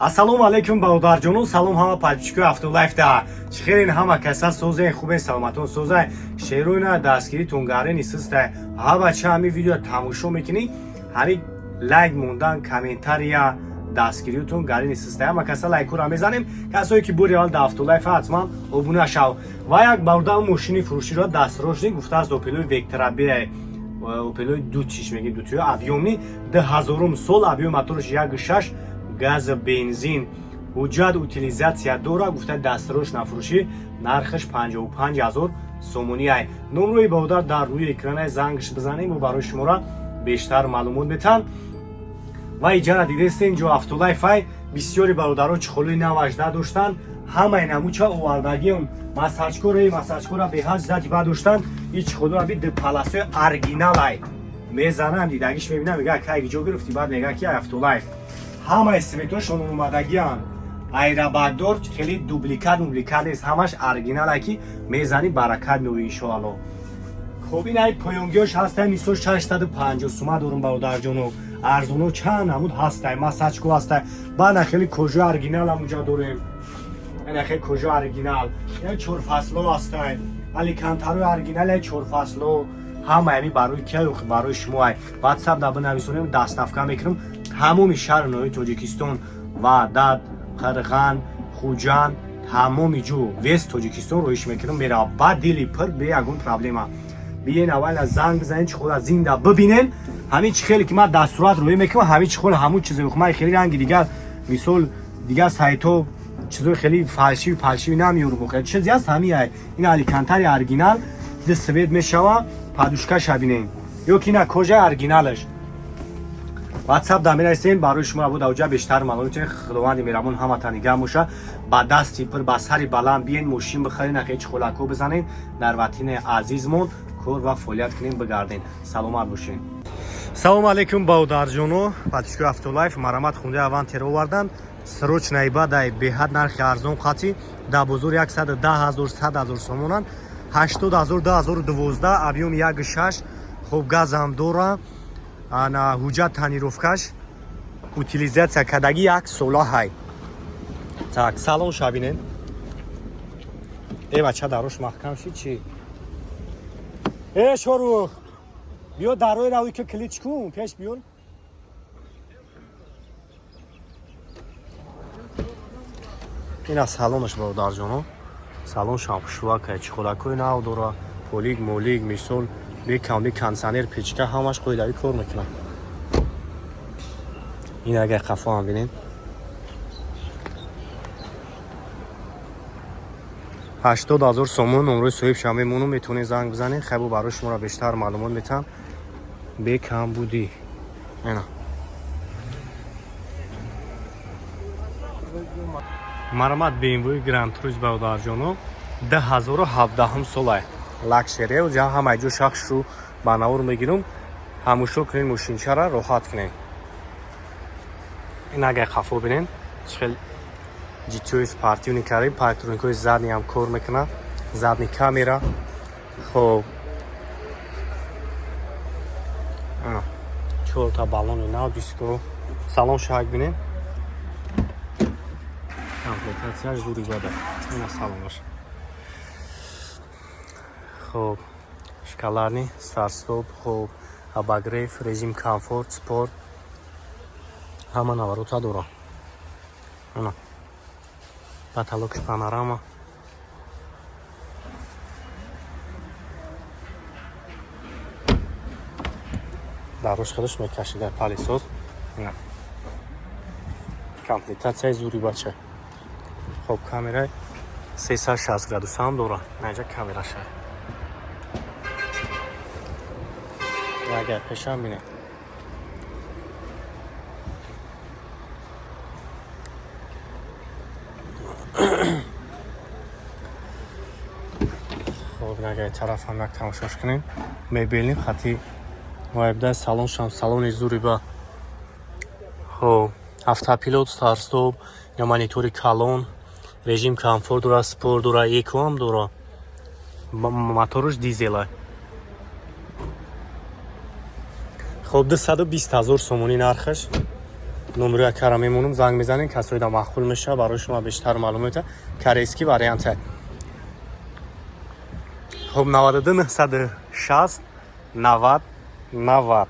Ассалому алайкум, бародарҷону, салом ҳама подписчикои Автолайфда. Чӣ хелен, ҳама каса созен, хубен, саломатон созай? Шероина дастгиритон гарени систай. Ҳа бача, ҳами видео тамошо мекунӣ, ҳами лайк мондан, комментария, дастгириютон гарени систай. Ҳама каса лайкура мезанем. Касое ки бори аввал да Автолайф, ҳатман обуна шав. Ва як бародар мошини фурӯширо дастрочный гуфтааст, Опелои Вектра Б, Опелои ду чиш меги, дутиё, объёмный, 2000-ум сол, объём моторш 1,6, газ, бензин, ҳуҷҷат, утилизация дора. Гуфта, дастрочный фурӯшӣ, нархаш 55 ҳазор сомонӣ ай. Номрои бародар дар рӯи экрана, зангш бизанем, барои шуморо бештар маълумот метаҳанд. Ва иҷара дидестен, ҷо Автолайфай, бисёри бародаро чехолои наважда доштанд, ҳамаи намуча овардагиам. Масачкори масачкора беҳад зати ба доштанд. И чехолора би полосаи оригиналай мезанам, дидагиш мебинам, мега: «Кай, ҷо гирифтӣ?» Баъд мега ки Автолайф. Ҳамаи светошон омадагианд, айрабагдор, хеле дубликат мубликат нест, ҳамаш оригиналай, ки мезанӣ, баракат меои, иншоалло. Хоб, ин ай поёнгиёш ҳастай, мисол 650 сума дорум, бародарҷоно, арзоно чанд намуд ҳастай, масачко ҳастай. Баъд хеле кожа оригинал ҳамунҷа дорем, ина хеле кожа оригинал, ина чорфасло ҳастай, аликантарои оригинал, чорфасло, ҳама ами барои кия? Барои шумо. Ай Ватсап да бинависонем, доставка мекунам тамоми шаҳру ноҳияи Тоҷикистон: Ваҳдат, Қирған, Хуҷанд, тамоми ҷо, весь Тоҷикистон роиш мекунам, мерава ба дили пир, бе ягон проблема. Биен, аввала занг бизанед, чӣ хола зинда бибинен. Ҳамин чӣ хеле ки ман дар сурат роӣ мекунам, ҳамин чӣ хол, ҳамун чизе. Ман хеле ранги дигар, мисол, дигар сайтҳо чизои хеле фальшивый палшивый намеёрум. Хеле чизе ҳаст, ҳамин ай. Ин аликантари оригинал, ди свет мешава, подушкаша бинен, ё ки ина кожаи оригиналаш. Ватсап да менависем, барои шумо абу давҷа бештар маълум метавонед. Худованди меҳрабон ҳамата нигаҳ боша. Ба дасти пир, ба сари баланд биен, мошин бихарен, ҳеҷ холако бизанен, дар ватини азизмон кор ва фаъолият кунем, бигарден. Саломат бошед. Салому алейкум, бародарҷоно, подписчикои Автолайф. Марамат, Хундаи Авантера овардан, срочный бадай, беҳад нархи арзон қатӣ. Дар бозор 110 ҳазор, 100 ҳазор сомонанд, 80 ҳазор, 2012, объём 1,6, хуб, газам дора, ана ҳуҷҷат, тонировкаш, утилизация кадаги, як сола ҳай. Так, салон шабинен. Э, бача, дарош маҳкам шид чи? Э, Шорух, биё, дарои равӣ, ки клич кун, пеш биёр. Ина салонаш, бародарҷоно, салон шампушвака, чехолакҳои нав дора, полик молик, мисол, бекамби, кондиционер, печка, ҳамаш қоидавӣ кор мекунад. Ин агар қафо ҳам бинем, 80 000 сомон. Номрои соҳиб мемонум, метавонед занг бизанед, хайбо барои шуморо бештар маълумот метаҳам. Бекамбудӣ ина. Марамат, BMW Grand Tourism, бародарҷоно, 2017 солай, лакшери. Ҷа ҳамаи ҷо шахсшу ба навор мегирум, ҳамушо кунед, мошинчара роҳат кунед. Ин агар қафо бинен, чӣ хел GTO спортивный кари, парктроникҳои задний ҳам кор мекунад, задний камера. Хоб, чорта баллони нав, диско, салон шак бинем, комплектатсияш зури бада. Ина салонаш. Хоб, шкаларни, старт-стоп, хоб, обогрев, режим комфорт, спорт, ҳама наворота дора. Ана потолокш панорама. Дарош худаш мекашида, пылесос. Ина комплектатсияи зури бача. Хоб, камераи 360 градуса ҳам дора, наҷа камераша. Агар пешам бинем, хоб, агар тараф ҳам як тамошош кунем, мебелним хати вайбда. Салоншам салони зури ба. Хоб, автопилот, старт-стоп, я монитори калон, режим комфорт дора, спорт дора, эко ҳам дора, мотораш дизела. Хоб, 220 000 сомонӣ нархаш. Номери акара мемонам, занг мезанем, касои да маъқул мешава, барои шумо бештар маълум мета. Корейский варианте. Хоб, 92 960 90 90.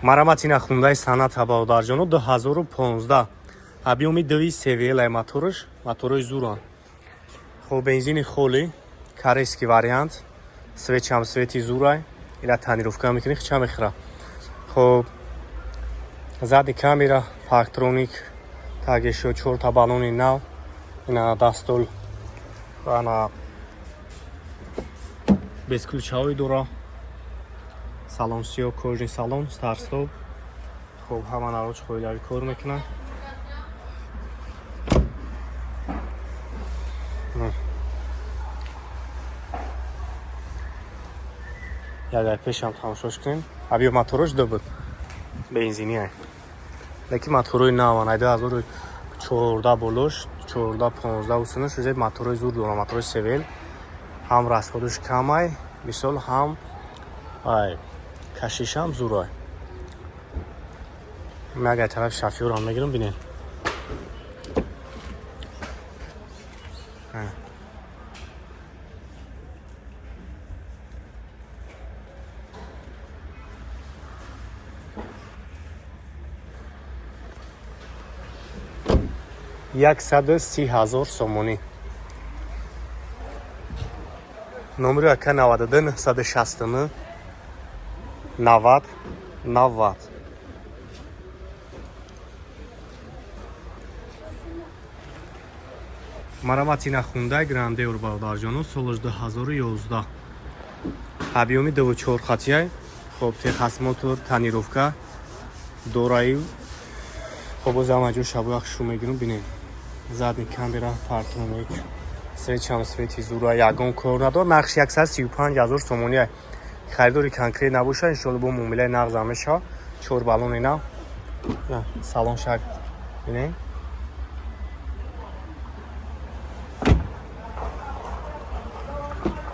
Марамат ина Хундай Соната, бародарҷоно, 2015, объёми 2 CVL моторш, моторои зуран. Хоб, бензини холи, корейский вариант, свечам свети зурай, ила тонировка мекунӣ, хича мехӯра. Хоб, задний камера, парктроник, тагешо чорта баллони нав, ина дастол, ана бесключевой дора, салон сиё, кожаный салон, старт-стоп. Хоб, ҳама навоч қоидави кор мекунад. Ягар пешам тамошош кунем. Абиё моторош ду буд, бензиния, лекин моторои наван, ай 2014 болош, 14, 15 усунаш уже моторои зур дорам. Моторои CVL ҳам расходаш камай, мисол, ҳам ай кашишам зурай. Ман агар тарафи шофёрам мегирам, бинед. 130 000 сомонӣ. Номери ака 92 969 90 90. Марамат ина Хундай Грандеур, бародарҷоно, солаш 2011, объёми 24 хатияй. Хоб, техосмотр, тонировка дораи. Хоб, боз ҳама ҷо шабоях шу мегирам, бинед. Задний камера, парктроник, свечам свети зура, ягон кор надор. Нархш 135 ҳазор сомонӣ. Харидори конкрет набошад, иншоалло, бо муомилаи нағзам мешавад. Чор баллони нав, салон шак бинед.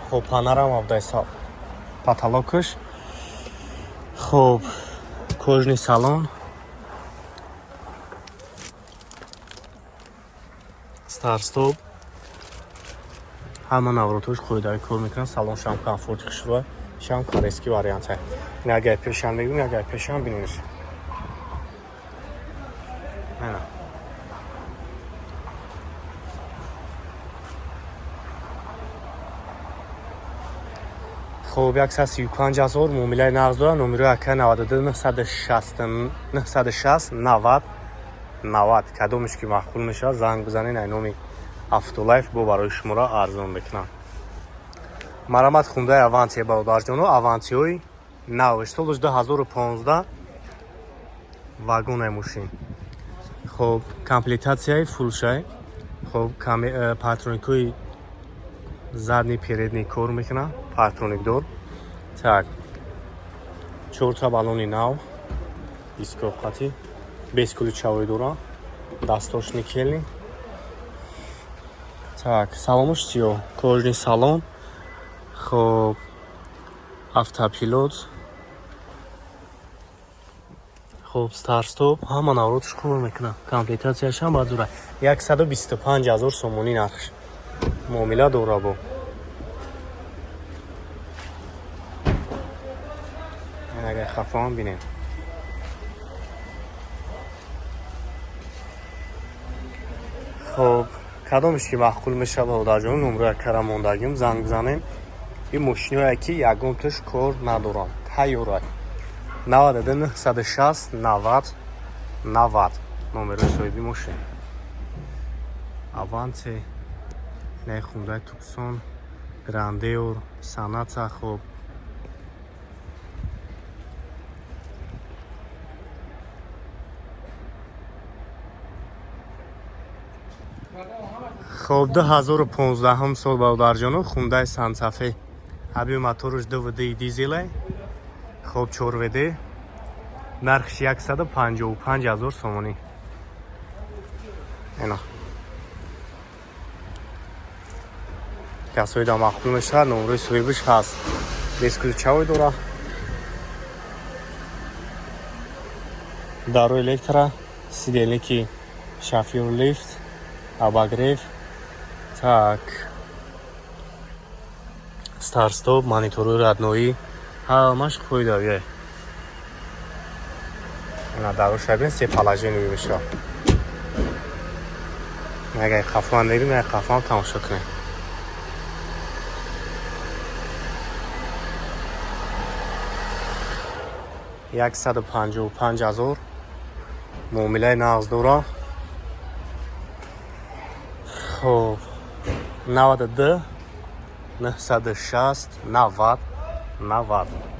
Хоб, панорама абдайса потолокаш. Хоб, кожаный салон, старт-стоп, ҳама наворотош қоидаи кор мекунанд. Салон шам комфорти хушрӯа, шам корейский варианта. Ин агар пешам мегӯм, агар пешам бинед. Ана. Хоб, 135 ҳазор, муомилаи нағз дорад. Номерои ака 92 960 960 90 90. Кадомеш ки маъқул мешавад, занг бизанед. Ай номи Автолайф бо барои шуморо арзон мекунам. Марамат Хундай Авантия, бародарҷоно, Авантиҳои нав, солаш 2015, вагонаи мошин. Хоб, комплектатсияи фулшай. Хоб, парктроникҳои задний, передний кор мекунад, парктроник дор. Так, чорта баллони нав, дисковқати, бесключевой дора, дастош никельный. Так, салонаш сиёҳ, кожаный салон. Хоб, автопилот. Хоб, старт-стоп, ҳама наворотш кор мекунад, комплектатсияш ҳам бадзура. 125 ҳазор сомонӣ нархш, муомила дора. Бо агар хафаам бинем. Хоб, кадомеш ки маъқул мешавад, бародарҷон, номрои акара мондагим, занг бизанем. Ин мошиное ки ягон туш кор надоранд, тайёрай. 92 960 90 90 номерои соҳиби мошин. Аванте, не, Хундай Туксон, Грандеор, Соната. Хоб, хоб, 2015 сол, бародарҷоно, Хундай Сантафе, объём моторш 2,2 дизелай. Хоб, 4 ВД, нархш 155 ҳазор сомонӣ. Ена. Касои да маъқул мешавад, номрои соҳибаш ҳаст. Бесключевой дора. Даро электро, сидельники шофёр, лифт, обогрев. Так. Старт-стоп, мониторҳои родной, ҳамаш қоидавия. Ина дароша бин, се положение мешавад. Агар қафоам мебинем, як қафоам тамошо кунем. 155 000 муомилаи нағз дора. Хоб, 92 960 90 90.